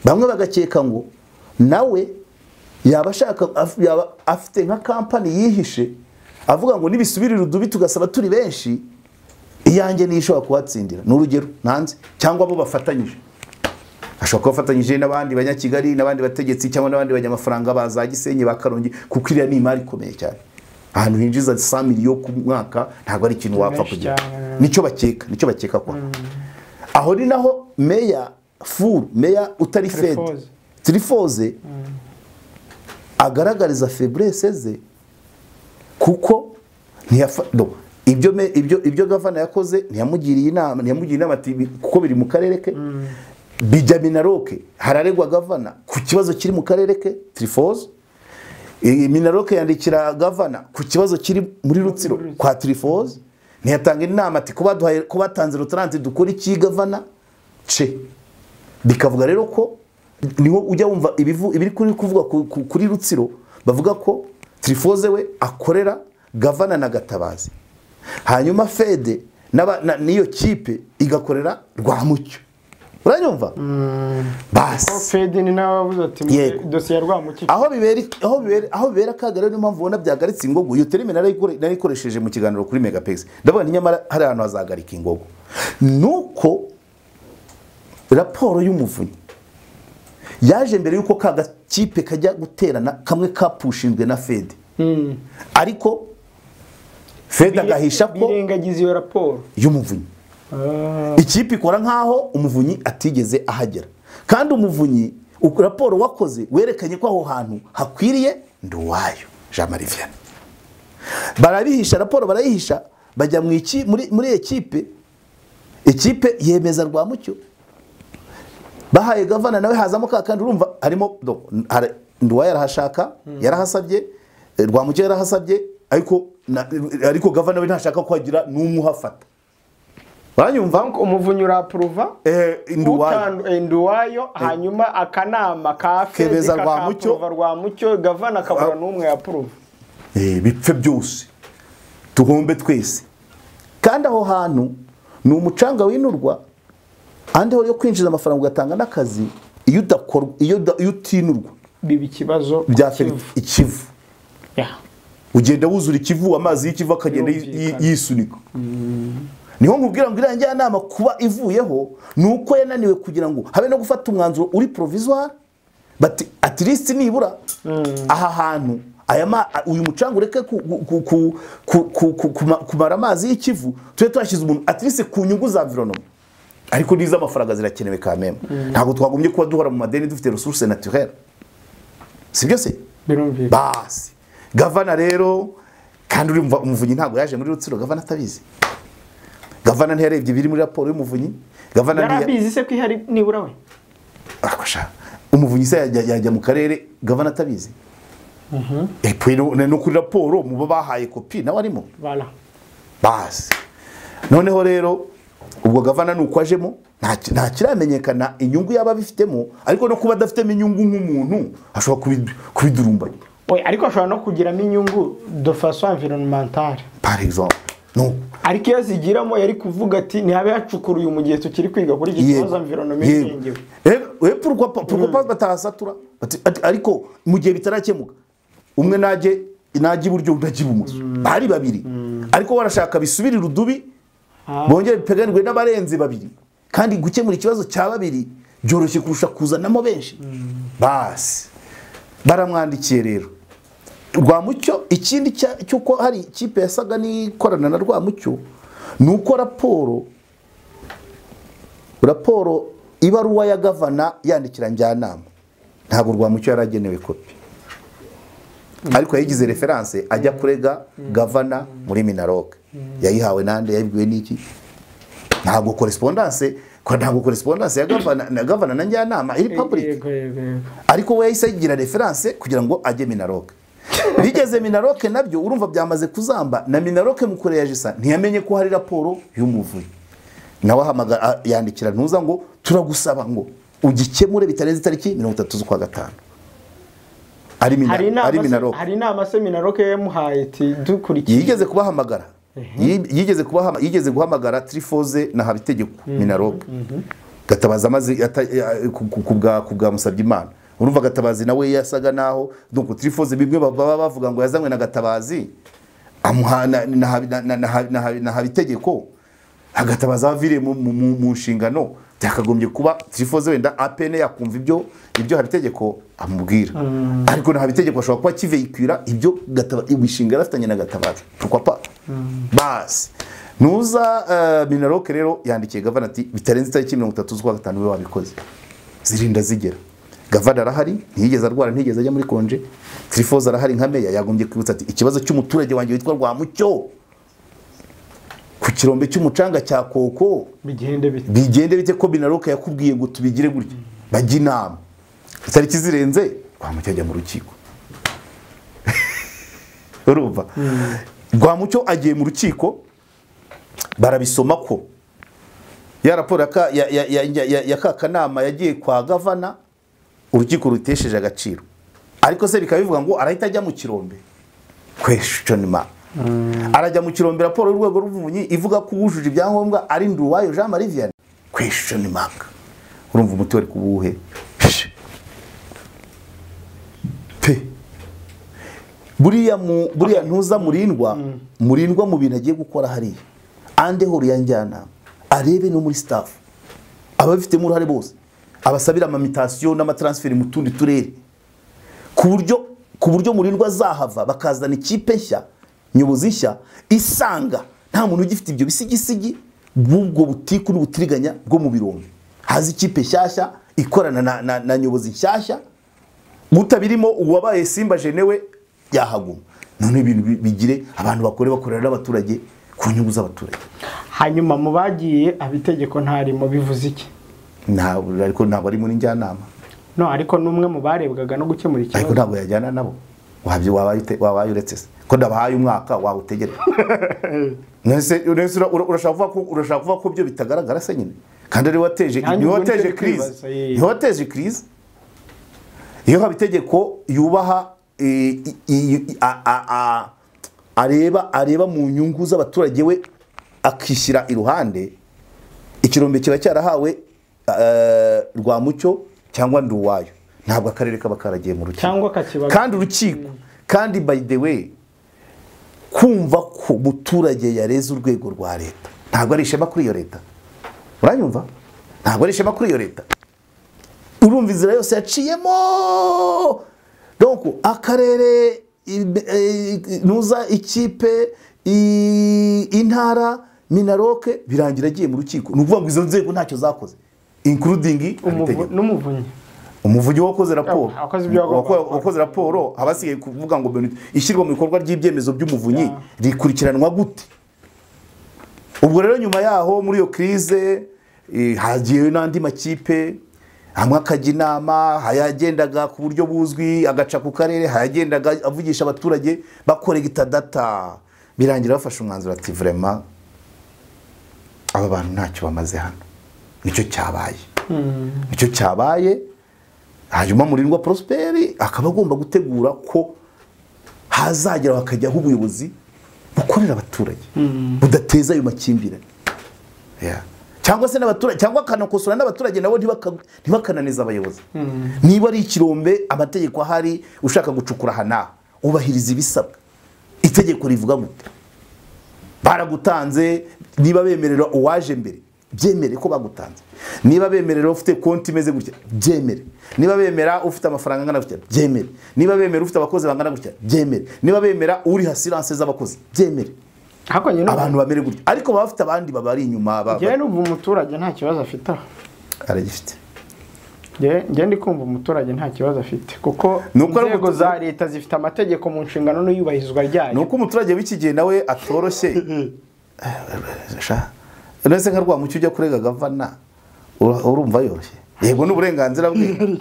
Bamwe bagakeka ngo nawe yaba ashaka, yaba afite nka kampani yihishe avuga ngo nibisubira irudubi tugasaba turi benshi, iyanjye niyo ishobora kuhatsindira. Ni urugero nanze, cyangwa abo bafatanyije, ashobora kuba bafatanyije n'abandi banyakigali n'abandi bategetsi cyangwa n'abandi banyamafaranga ba Gisenyi ba Karongi, kuko iriya ni imari ikomeye cyane. Ahantu hinjiza 100 millions ku mwaka ntabwo ari ikintu wapfa kugira. Nicyo bakeka kwa aho ni naho meya Furu, meya utari Fed Trifoze agaragariza faiblesse ze, kuko ibyo gavana yakoze ntiyamugiriye inama ati kuko biri mu karere ke. Bijya Minaroke hararegwa gavana ku kibazo kiri mu karere ke Trifoze. Minaroke yandikira gavana ku kibazo kiri muri Rutsiro kwa Trifoze, ntiyatanga inama ati kuba kubatanze rutanze dukora iki gavana ce. Bikavuga rero ko niho ujya wumva ibiri kuri kuvuga kuri Rutsiro, bavuga ko Trifoze we akorera gavana na Gatabazi, hanyuma Fede n'iyo kipe igakorera Rwamucyo. Uranyumva? Basi Fede ni nawe wavuze ati dosiye ya Rwamucyo aho bibera kaga. Rero niyo mpamvu ubona byagaritse ingogo. Iyo terime narayikoresheje mu kiganiro kuri Megapex, ndavuga nti nyamara hari ahantu hazagarika ingogo. Nuko raporo y'umuvunyi yaje mbere yuko kaga kipe kajya guterana kamwe kapushinzwe na Fed. Ariko Fed agahisha ko birengagiza iyo raporo y'umuvunyi. Ikipe ikora nkaho umuvunyi atigeze ahagera, kandi umuvunyi raporo wakoze werekanye ko aho hantu hakwiriye Nduwayo Jean Marie Vianney. Barabihisha raporo, barayihisha, bajya muri ekipe. Ekipe yemeza Rwamucyo, bahaye gavana nawe hazamo ka kandi urumva harimo Nduwayo yarahashaka, yarahasabye, Rwamucyo yarahasabye, ariko gavana we ntashaka ko hagira n'umwe uhafata. Uranyumva? Umuvunyi urapuruva Nduwayo, hanyuma akanama ka Fed kakapuruva Rwamucyo, gavana akabura n'umwe yapuruva. Bipfe byose tuhombe twese. Kandi aho hantu ni umucanga winurwa, andi ho yo kwinjiza amafaranga ugatanga n'akazi, iyo udakorwa, iyo utinurwa biba ikibazo bya Ikivu. Ugenda wuzura Ikivu, amazi y'Ikivu akagenda yisunika. Niho nkubwira ngo iriya njyanama kuba ivuyeho nuko yananiwe kugira ngo habe no gufata umwanzuro uri provisoire, but at least nibura aha hantu uyu mucanga ureke kumara amazi y'Ikivu, tube twashyize umuntu at least ku nyungu za environment. Ariko niza amafaranga zirakenewe kameme. Ntabwo twagumye kuba duhora mu madeni dufite ressources naturelles. Sibyo se? Basi gavana rero, kandi uri umuvunyi ntabwo yaje muri Rutsiro gavana atabizi. Gavana ntiyarebye biri muri raporo y'umuvunyi. Gavana yarabizi se ko ihari nibura we? Akosha. Umuvunyi se yajya mu karere gavana atabizi. Et no kuri raporo mu bahaye kopi nawe arimo. Voilà. Basi. Noneho rero ubwo gavana nuko ajemo nta kiramenyekana inyungu yaba bifitemo, ariko no kuba adafitemo inyungu nk'umuntu ashobora kubidurumbanya. Oya, ariko ashobora no kugiramo inyungu de façon environnementale. Par exemple. No. Ariko iyo zigiramo yari kuvuga ati ntihabe hacukuruye mu gihe tukiri kwiga kuri iki kibazo environnement ingewe. Pourquoi pas batahasatura? Ariko mu gihe bitarakemuka umwe naje iburyo undi ajye ibumoso. Bari babiri. Ariko barashaka bisubirira udubi bongere bipeganirwe n'abarenze babiri. Kandi gukemura ikibazo cya babiri byoroshye kurusha kuzanamo benshi. Basi baramwandikiye rero. Rwamucyo ikindi cyuko hari ikipe yasaga n'ikorana na Rwamucyo nuko raporo ibaruwa ya gavana yandikira njyanama ntabwo Rwamucyo yaragenewe kopi ariko yayigize reference ajya kurega gavana muri Minaloc yayihawe nande yabwiwe n'iki ntabwo correspondance ya gavana na njyanama iri public ariko we yahise ayigira reference kugira ngo ajye Minaloc bigeze Minaloc nabyo urumva byamaze kuzamba na Minaloc mukoreye jisa ntiyamenye ko hari raporo y'umuvunyi nawe ahamagara yandikira ntuza ngo turagusaba ngo ugikemure bitarenze itariki 30 z'ukwa gatanu ari Minaloc hari inama se Minaloc yamuhaye ati dukurikiye yigeze kubahamagara yigeze guhamagara Trifoze na Habitegeko Minaloc Gatabaza amaze kubwa Musabyimana urumva Gatabazi nawe yasaga naho donc Trifoze bimwe baba bavuga ngo yazanywe na Gatabazi amuhana na Habitegeko Gatabaza avire mu nshingano byakagombye kuba Trifoze wenda APN yakumva ibyo Habitegeko amubwira ariko na Habitegeko ashobora kuba kiveyikwira ibyo Gatabazi imishinga yarafitanye na Gatabazi pourquoi pas basi nuza Minaloc rero yandikiye gavana ati bitarenze itariki 30 z'ukwa gatanu we wabikoze zirinda zigera gavana arahari ntiyigeze arwara ntiyigeze ajya muri konje Trifoze arahari nka meya yagombye kwibutsa ati ikibazo cy'umuturage wanjye witwa Rwamucyo ku kirombe cy'umucanga cya Koko bigende bite ko Minaloc yakubwiye ngo tubigire gutya bajya inama itariki zirenze Rwamucyo ajya mu rukiko urumva Rwamucyo agiye mu rukiko barabisoma ko ya raporo ya kakanama yagiye kwa gavana urukiko rutesheje agaciro ariko se bikaba bivuga ngo arahita ajya mu kirombe question mark arajya mu kirombe raporo y'urwego rw'umuvunyi ivuga ko wujuje ibyangombwa ari Nduwayo Jean Marie Vianney question mark urumva umuti wari kubuhe pe buriya ntuza murindwa mu bintu agiye gukora hariya ande horo ya njyanama arebe no muri staff ababifitemo uruhare bose abasabira amamitation n'amatransfer mu tundi turere ku buryo murindwa azahava bakazana ikipe nshya nyobozi nshya isanga nta muntu ugifite ibyo bisigisigi bw'ubwo butiku n'ubutiriganya bwo mu birombe haza ikipe nshyashya ikorana na nyobozi nshyashya mutabirimo uwabaye Simba Jenewe yahaguma none ibintu bigire abantu bakore bakorera n'abaturage ku nyungu z'abaturage hanyuma mu bagiye abitegeko ntarimo bivuze iki ntabwo ariko ntabwo ari muri njyanama no ariko numwe mu barebwaga no gukemura ikibazo ariko ntabwo yajyana nabo wabyo wabaye uretse se ko ndabahaye umwaka wawutegera nese urashaka kuvuga ko byo bitagaragara se nyine kandi ari wateje crise ni wateje crise iyo Habitegeko yubaha areba mu nyungu z'abaturage we akishyira iruhande ikirombe kiba cyarahawe Rwamucyo cyangwa Nduwayo ntabwo akarere kaba karagiye mu rukiko cyangwa kakibaga kandi urukiko kandi by the way kumva ko muturage yareze urwego rwa leta ntabwo ari ishema kuri iyo leta uranyumva ntabwo ari ishema kuri iyo leta urumva inzira yose yaciyemo donc akarere nuza ikipe intara Minaloc birangira agiye mu rukiko ni ukuvuga ngo izo nzego ntacyo zakoze including n'umuvunyi umuvunyi wakoze raporo wakoze raporo abasigaye kuvuga ngo ishyirwa mu bikorwa ry'ibyemezo by'umuvunyi rikurikiranwa gute ubwo rero nyuma yaho muri iyo crise hagiye n'andi makipe amwe akajya inama hayagendaga ku buryo buzwi agaca ku karere hayagendaga avugisha abaturage bakoregita data birangira bafashe umwanzuro ati vraiment aba bantu ntacyo bamaze hano nicyo cyabaye nicyo cyabaye hanyuma Murindwa Prosperi akaba agomba gutegura ko hazagera bakajyaho ubuyobozi bukorera abaturage budateza ayo makimbirane cyangwa se n'abaturage cyangwa akanakosora n'abaturage nabo ntibakananiza abayobozi niba ari ikirombe amategeko ahari ushaka gucukura hana ubahiriza ibisabwa itegeko rivuga gute baragutanze niba bemerera uwaje mbere Byemere ko bagutanze. Niba bemerera ufite konti imeze gutya, byemere. Niba bemera ufite amafaranga angana gutya, byemere. Niba bemera ufite abakozi bangana gutya, byemere. Niba bemera uri assurance z'abakozi, byemere. Abantu bamere gutya, ariko baba bafite abandi babari inyuma. Njye numva umuturage nta kibazo afite. Aragifite. Njye ndi kumva umuturage nta kibazo afite, kuko inzego za leta zifite amategeko mu nshingano n'iyubahirizwa ryayo. Nuko umuturage w'iki gihe nawe atoroshye. Uretse nka Rwamucyo ujya kurega gavana, urumva yoroshye. Yego n'uburenganzira bwe.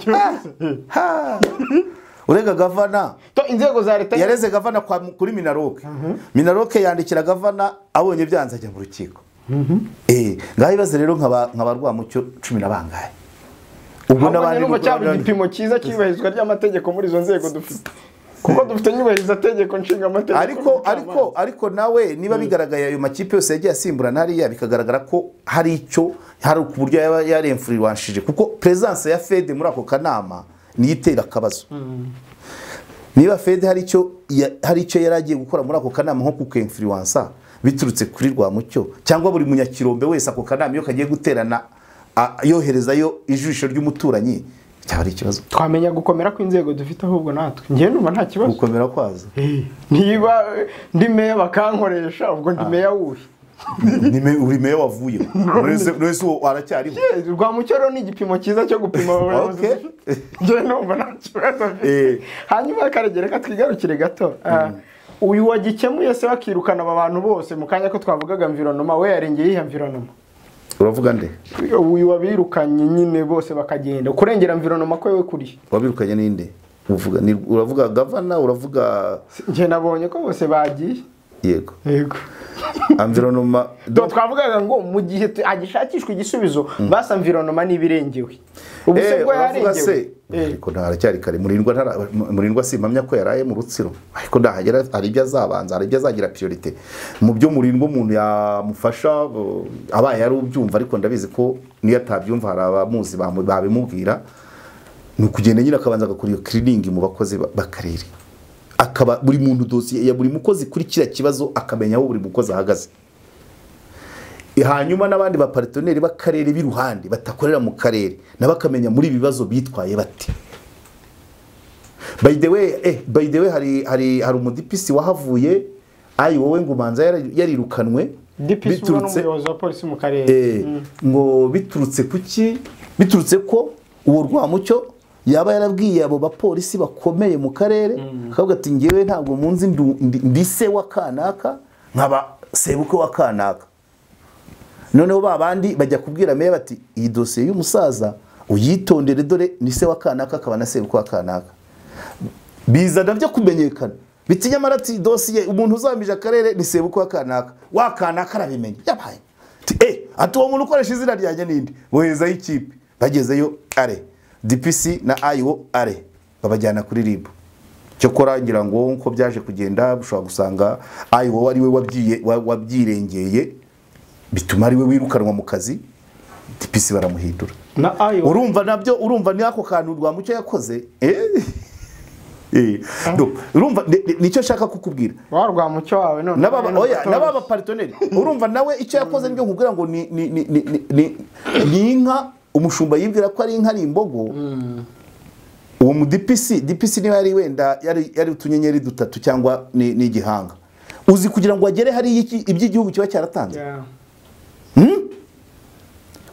Urega gavana, inzego za leta yareze gavana kuri Minaroke. Minaroke yandikira gavana abonye byanze ajya mu rukiko. Ngaho ibaze rero nkaba Rwamucyo 10 na bangahe. Ubwo nabandi n'ubwo cyaba igipimo cyiza cyubahirizwa ry'amategeko muri izo nzego dufite. Kuko dufite nyubahiriza tegeko nshinga amategeko. Ariko nawe niba bigaragaye ayo makipe yose yagiye asimburana hariya, bikagaragara ko hari icyo, hari ku buryo yaba yaremfuriwanshije, kuko presence ya Fede muri ako kanama niyo itera akabazo. Niba Fede hari icyo yaragiye gukora muri ako kanama nko kukemfuriwansa biturutse kuri Rwamucyo, cyangwa buri munyakirombe wese ako kanama iyo kagiye guterana yoherezayo ijisho ry'umuturanyi, cyaba ari ikibazo. Twamenya gukomera kw'inzego dufite ahubwo natwe. Njye numva nta kibazo. Gukomera kwazo. Niba ndi meya bakankoresha, ubwo ndi meya wuhe? Uri meya wavuye. Nese aracyariho. Rwamucyo rero ni igipimo cyiza cyo gupima abayobozi. Njye numva nta kibazo. Hanyuma Karegera ka twigarukire gato. Uyu wagikemuye se bakirukana aba bantu bose mu kanya ko twavugaga environment, we yarengeye ihe environment? Uravuga nde? Uyu wabirukanye nyine bose bakagenda. Kurengera environment ko wewe kuri. Wabirukanye ninde? Uvuga ni uravuga gavana, uravuga nje nabonye ko bose bagiye. Yego. Yego. Environment do twavugaga ngo mu gihe agishakishwa igisubizo basa environment nibirengewe. Ubu se bwo yarengewe. Ariko ntaracyari kare. Murindwa simpamya ko yaraye mu Rutsiro, ariko ndahagera ari ibyo azabanza, ari ibyo azagira priorité mu byo Murindwa umuntu yamufasha abaye ari ubyumva, ariko ndabizi ko niyo atabyumva hari abamuzi babimubwira. Ni ukugenda nyine akabanza agakora iyo cleaning mu bakozi b'akarere, akaba buri muntu dosiye ya buri mukozi kuri kiriya kibazo akamenya aho buri mukozi ahagaze. Hanyuma n'abandi ba partenaire b'akarere b'iruhande batakorera mu karere nabakamenya muri ibibazo bitwaye bate. By the way hari umudipisi wahavuye ayi wowe ngo umanza yarirukanwe biturutse umuyobozi wa polisi mu karere, ngo biturutse kuki? Biturutse ko uwo Rwamucyo yaba yarabwiye abo bapolisi bakomeye mu karere, akavuga ati ngewe ntabwo munzi ndi se wa kanaka nkaba sebukwe wa kanaka. Noneho babandi bajya kubwira meya bati iyi dosiye y'umusaza uyitondere, dore ni se wa kanaka akaba na sebukwe wa kanaka. Biza navyo kumenyekana biti nyamara ati dosiye umuntu uzamije akarere ni sebukwe wa kanaka, wa kanaka arabimenya yabaye ati uwo muntu ukoresha izina ryanjye ninde? Bohezayo ikipe, bagezeyo are DPC na IO are babajyana kuri RIB. Cyokora ngira ngo nko byaje kugenda ushobora gusanga IO ari we wabyirengeye bituma ari we wirukanwa mu kazi, DPC baramuhindura. Na IO urumva nabyo, urumva ni ako kantu Rwamucyo yakoze. Urumva nicyo nshaka kukubwira. Wa Rwamucyo wawe none nababa partenaire urumva nawe icyo yakoze nibyo nkubwira ngo ni inka umushumba yibwira ko ari inka ari imbogo. Uwo mu DPC niba yari wenda yari utunyenyeri dutatu cyangwa ni igihanga, uzi kugira ngo agere hari iby'igihugu kiba cyaratanze.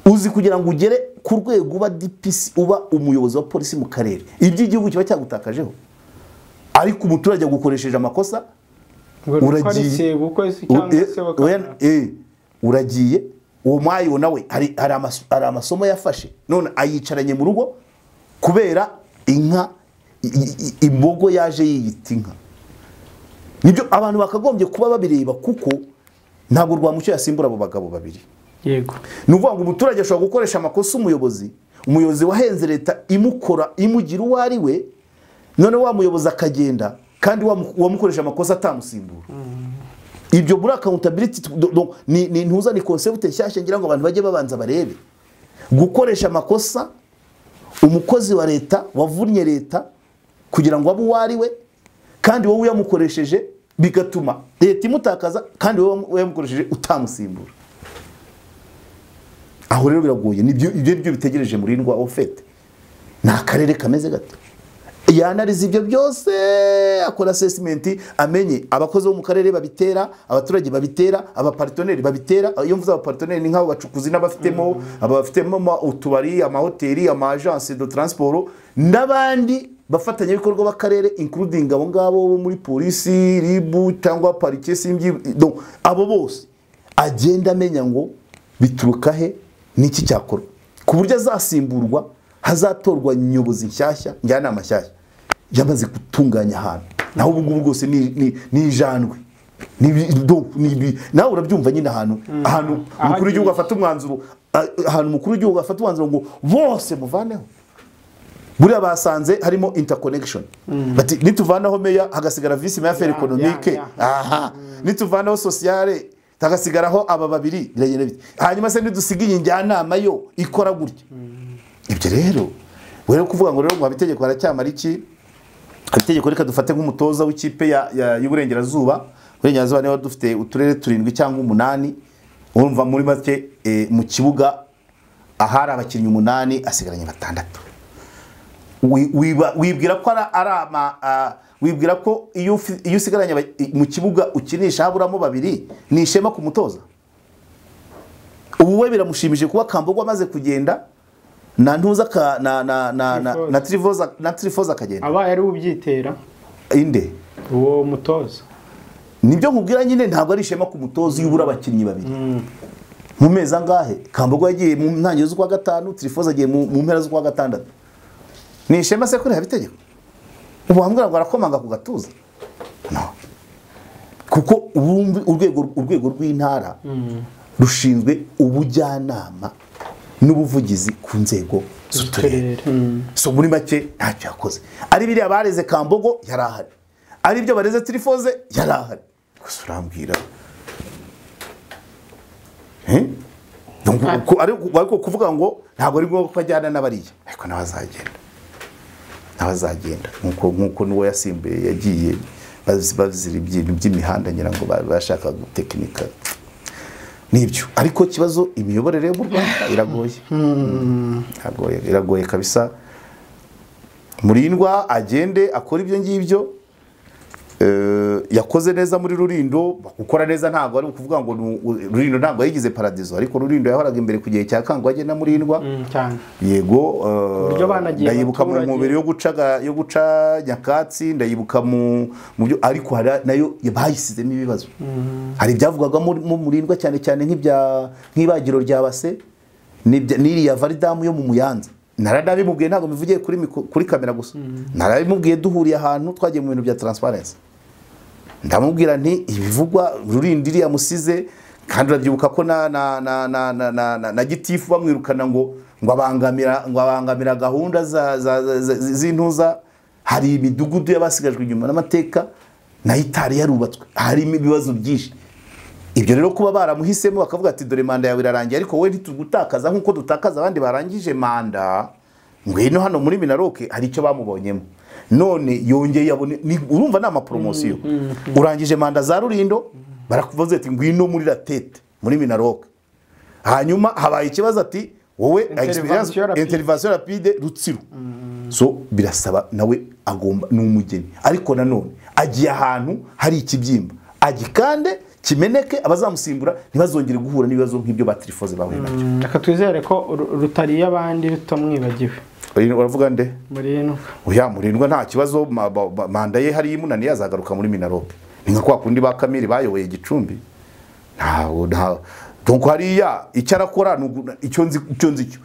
Uzi kugira ngo ugere ku rwego uba DPC, uba umuyobozi wa polisi mu karere, iby'igihugu kiba cyagutakajeho, ariko umuturage agukoresheje amakosa uragiye. Uwo mwayo nawe hari amasomo yafashe none ayicaranye mu rugo kubera inka imbogo yaje yiyita inka. Nibyo abantu bakagombye kuba babireba, kuko ntabwo Rwamucyo yasimbura abo bagabo babiri. Yego. Ni ukuvuga ngo umuturage ashobora gukoresha amakosa umuyobozi wahenze leta imukora imugira uwo ari we, none wa muyobozi akagenda kandi wamukoresha amakosa atamusimbura. Ibyo muri accountability ni ntuza ni concept nshyashya ngira ngo abantu bajye babanza barebe. Gukoresha amakosa umukozi wa leta wavunnye leta kugira ngo abe uwo ari we, kandi wowe uyamukoresheje bigatuma leta imutakaza, kandi wowe uyamukoresheje utamusimbura. Aho rero biragoye, nibyo ibyo byo bitegereje Murindwa ofete. Ni akarere kameze gato. Yanariza ibyo byose, akora assessment, amenye abakozi bo mu karere babitera, abaturage babitera, abaparteneri babitera. Iyo mvuze abaparteneri ni nk'abo bacukuzi n'abafitemo, abafitemo utubari, amahoteli, ama agence de transport n'abandi bafatanyabikorwa b'akarere, including abo ngabo bo muri polisi, RIB cyangwa parike simbyi. Donc abo bose agenda amenya ngo bituruka he, niki cyakorwa, ku buryo azasimburwa hazatorwa nyobozi nshyashya, njyanama nshyashya yamaze gutunganya ahantu. Naho ubu ngubu rwose ni ijandwe, nawe urabyumva nyine. Ahantu umukuru w'igihugu afata umwanzuro, ahantu umukuru w'igihugu afata umwanzuro ngo bose muvaneho, buriya basanze harimo interconnection. Bati nituvanaho meya hagasigara vice mayor affaires économiques, aha nituvanaho sociale hagasigaraho aba babiri, biragenda bite? Hanyuma se nidusiga iyi njyanama yo ikora gutya. Ibyo rero wewe kuvuga ngo rero ngo Habitegeko aracyamara iki? Habitegeko reka dufate nk'umutoza w'ikipe y'Uburengerazuba. Uburengerazuba niho dufite uturere 7 cyangwa 8, urumva muri make mu kibuga ahari abakinnyi 8 asigaranye 6. Wibwira ko wibwira ko iyo usigaranye mu kibuga ukinisha haburamo 2 ni ishema ku mutoza? Ubu we biramushimije kuba Kambogo amaze kugenda na ntuza ka na na na na Trivoza, na Trifoza akagenda. Abaye ari ubyitera inde uwo mutoza? Nibyo nkubwira nyine, ntabwo ari ishema ku mutoza iyo ubura abakinnyi 2 mu mezi angahe. Kambogo yagiye mu ntangiriro z'ukwa 5, Trifoza agiye mu mpera z'ukwa 6. Ni ishema se kuri Habitegeko? Ubu bambwira ngo arakomanga ku gatuza? No, kuko urwego rw'intara rushinzwe ubujyanama n'ubuvugizi ku nzego z'uturere. So muri make ntacyo yakoze. Ari biriya bareze Kambogo yarahari, ari byo bareze Trifoze yarahari. Gusa urambwira donc ariko kuvuga ngo ntabwo ari ngombwa ko ajyana n'abariya, ariko nawe azagenda nkuko nuwo yasimbuye yagiye bazira ibintu by'imihanda, ngira ngo bashaka gutekinika nibyo. Ariko kibazo imiyoborere yo mu Rwanda iragoye, iragoye kabisa. Murindwa agende akora ibyo ngibyo yakoze neza muri Rulindo. Gukora neza ntabwo ari ukuvuga ngo Rulindo ntabwo yagize paradizo, ariko Rulindo yahoraga imbere ku gihe cya Kangwage na Murindwa cyane. Yego, ndayibuka mu mubiri yo guca nyakatsi, ndayibuka mu byo, ariko nayo bayisizemo ibibazo. Hari ibyavugaga mu Murindwa cyane cyane nk'ibya nk'ibagiro rya Base n'iriya Varidamu yo mu Muyanza. Narabimubwiye, ntabwo mivugiye kuri kamera gusa, narabimubwiye duhuriye ahantu twagiye mu bintu bya transparency. Ndamubwira nti ibivugwa Rulindo iriya musize, kandi urabyibuka ko na na na na na na gitifu bamwirukana ngo abangamira gahunda z'intuza. Hari imidugudu y'abasigajwe inyuma n'amateka nayo itari yarubatswe, harimo ibibazo byinshi. Ibyo rero kuba baramuhisemo bakavuga ati dore manda yawe irarangiye, ariko wowe ntitugutakaza nkuko dutakaza abandi barangije manda, ngwino hano muri Minaroke. Hari icyo bamubonyemo none yongeye yabone. Urumva ni amapromosiyo. Urangije manda za Rulindo barakuvuze ati ngwino muri Latete muri Minaroke. Hanyuma habaye ikibazo ati wowe experience intervention rapide Rutsiro. So birasaba nawe agomba, ni umugeni, ariko nanone agiye ahantu hari ikibyimba agikande kimeneke, abazamusimbura ntibazongere guhura n'ibibazo nk'ibyo ba Trifoze bahuye nabyo. Reka twizere ko rutariye abandi rutamwibagiwe. Uravuga nde? Murindwa. Oya, Murindwa nta kibazo, manda ye hari imunani yazagaruka muri Minarope. Ni nka kwa kundi ba Kamiri bayoboye Gicumbi. Nta donc hariya icyo arakora icyo nzi cyo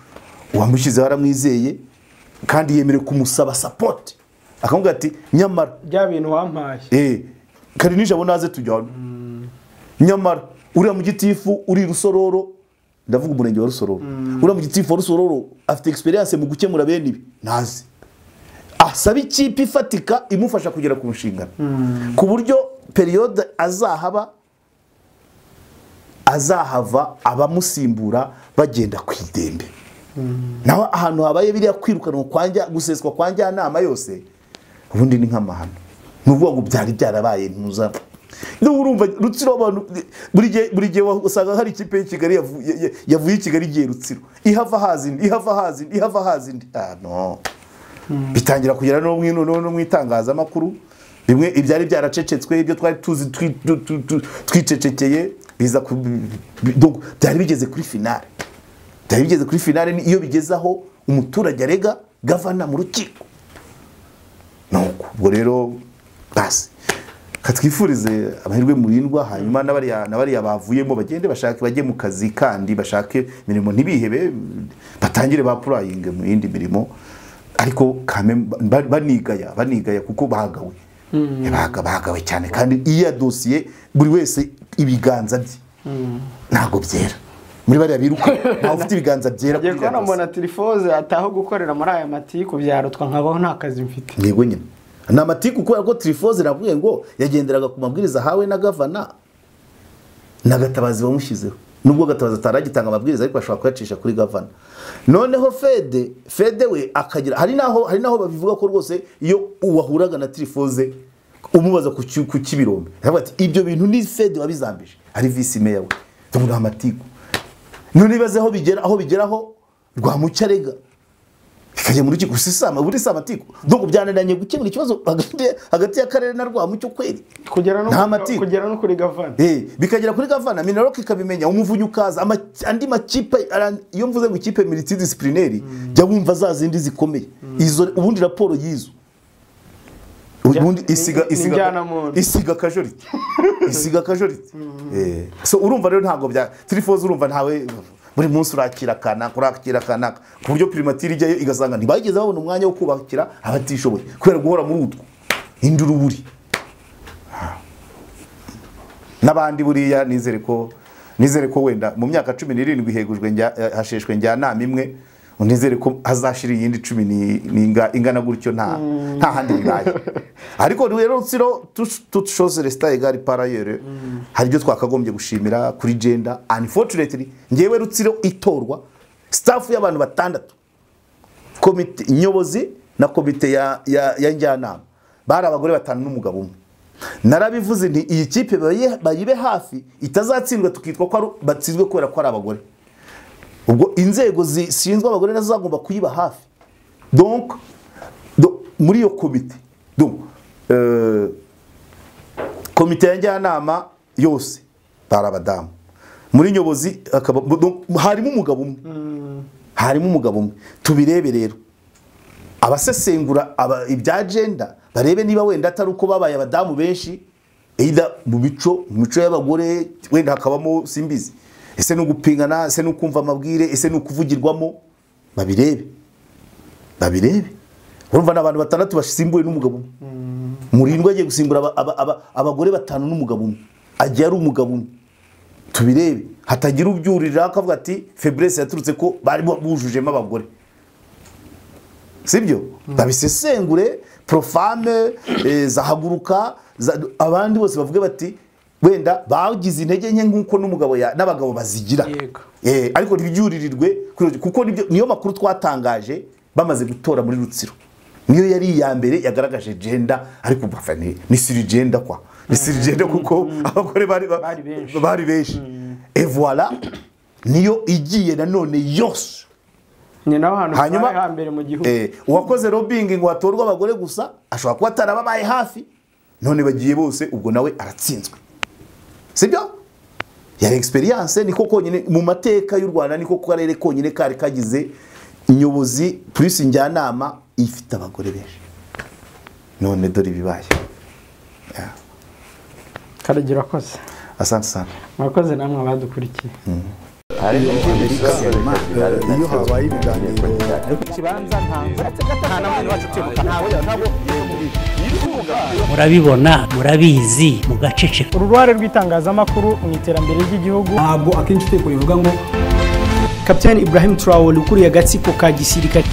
uwamushyizeho aramwizeye kandi yemerewe kumusaba support, akamubwira ati nyamara bya bintu wampaye kari nijabo naze tujyana. Nyamara uriya mu gitifu uri Rusororo, ndavuga umurenge wa Rusororo, uriya mu gitifu wa Rusororo afite experience mu gukemura bene ibi, nazi asaba ikipe ifatika imufasha kugera ku nshingano, ku buryo periode azahava abamusimbura bagenda ku idembe. Naho ahantu habaye biriya kwirukanwa kwanja guseswa kwa njyanama yose, ubundi ni nk'amahano. Nuvuga ngo byari byarabaye ntuza. Urumva Rutsiro abantu buri gihe usanga hari ikipe y'i Kigali yavuye i Kigali igiye Rutsiro, ihava hazindi, ihava hazindi, ihava hazindi. Ah no, bitangira kugera no mu itangazamakuru, bimwe ibyari byaracecetswe, ibyo twari tuzi twicecekeye biza, byari bigeze kuri finale. Byari bigeze kuri finale iyo bigezaho umuturage arega gavana mu rukiko. Nuko ubwo rero basi katwifurize amahirwe Murindwa, hanyuma n'abariya bavuyemo bagende bashake, bajye mu kazi kandi bashake imirimo, ntibihebe, batangire ba purayinge mu yindi mirimo, ariko banigaya kuko bahagawe. Bahagawe cyane, kandi iya dosiye buri wese ibiganza bye ntago byera. Muri bariya biruka ntawe ufite ibiganza byera. Ngiye kubona mbona Trifoze ataho gukorera muri aya matiku byarutwa nkabaho nta kazi mfite. Yego nyine ni amatiku, kubera ko Trifoze navuye ngo yagenderaga ku mabwiriza ahawe na gavana na Gatabazi bamushyizeho, nubwo Gatabazi ataragitanga amabwiriza ariko ashobora kuyacisha kuri gavana. Noneho Fede we akagira, hari naho babivuga ko rwose iyo wahuraga na Trifoze umubaza ku kibirombe, aravuga ati ibyo bintu ni Fede wabizambije, ari vice mayor we. Tubona amatiku. None ibaze aho bigeraho Rwamucyarega bikajya mu rukiko, sisama buri samatiku. Donc byananiranye gukemura ikibazo hagati y'akarere na Rwamucyo kweri, kugera no kuri gavana. Bikagera kuri gavana, Minaloc ikabimenya, umuvunyi ukaza, andi makipe. Iyo mvuze ngo ikipe multidisciplinaire, jya wumva za zindi zikomeye izo, ubundi raporo yizo ubundi isiga kajorite, isiga kajorite. So urumva rero ntago bya Trifoze, urumva ntawe buri munsi urakira kana ku buryo primatire ijyayo igasanga ntibageze babona umwanya wo kubakira abatishoboye kubera guhora muri utwo induruburi n'abandi. Buriya nizere ko wenda mu myaka 17 hegujwe hasheshwe njyanama imwe, nizere ko hazashira iyindi 10 ingana gutyo, nta handi bibaye. Ariko rero Rutsiro toute chose reste égale par ailleurs, hari ibyo twakagombye gushimira kuri gender. Unfortunately ngewe Rutsiro itorwa staff y'abantu batandatu, komite nyobozi na komite ya njyanama, bari abagore batanu n'umugabo umwe. Narabivuze nti iyi kipe bayibe hafi itazatsindwa tukitwa ko batsinzwe kubera ko ari abagore. Ubwo inzego zishinzwe abagore nazo zagomba kuyiba hafi. Donc muri iyo komite, donc komite ya njyanama yose bari abadamu, muri nyobozi akaba harimo umugabo umwe, harimo umugabo umwe. Tubirebe rero abasesengura ibya gender barebe niba wenda atari uko babaye abadamu benshi, either mu mico y'abagore wenda hakabamo simbizi, ese no gupingana, ese no kumva amabwire, ese no kuvugirwamo, babirebe. Urumva n'abantu batandatu basimbuwe n'umugabo umwe. Murindwa agiye gusimbura abagore batanu n'umugabo umwe, agiye ari umugabo umwe. Tubirebe hatagira ubyurira akavuga ati faiblesse yaturutse ko bari bujujemo abagore, sibyo? Babisesengure profane zahaguruka, abandi bose bavuge bati wenda bagize intege nke nkuko n'umugabo n'abagabo bazigira. Ariko ntibyuririrwe kuko niyo makuru twatangaje bamaze gutora muri Rutsiro, niyo yari iya mbere yagaragaje gender, ariko ni siri gender kwa ni siri gender kuko abagore bari benshi. Et voilà, niyo igiye nanone yose ni naho hantu hambere mu gihugu. Uwakoze lobbying ngo hatorwe abagore gusa ashobora kuba atarababaye hafi, none bagiye bose, ubwo nawe aratsinzwe, sibyo? Yari experience niko konyine mu mateka y'u Rwanda, niko karere konyine kari kagize inyobozi plus njyanama ifite abagore benshi. None dore ibibaye. Karagira akoze. Asante sana. Mwakoze namwe abadukurikiye. Iyo habaye ibiganiro murabibona, murabizi, mugaceceka. Uruhare rw'itangazamakuru mu iterambere ry'igihugu. Ntabwo akenshi itegeko rivuga ngo Kapiteni Ibrahim Traore ukuriye agatsiko ka gisirikare.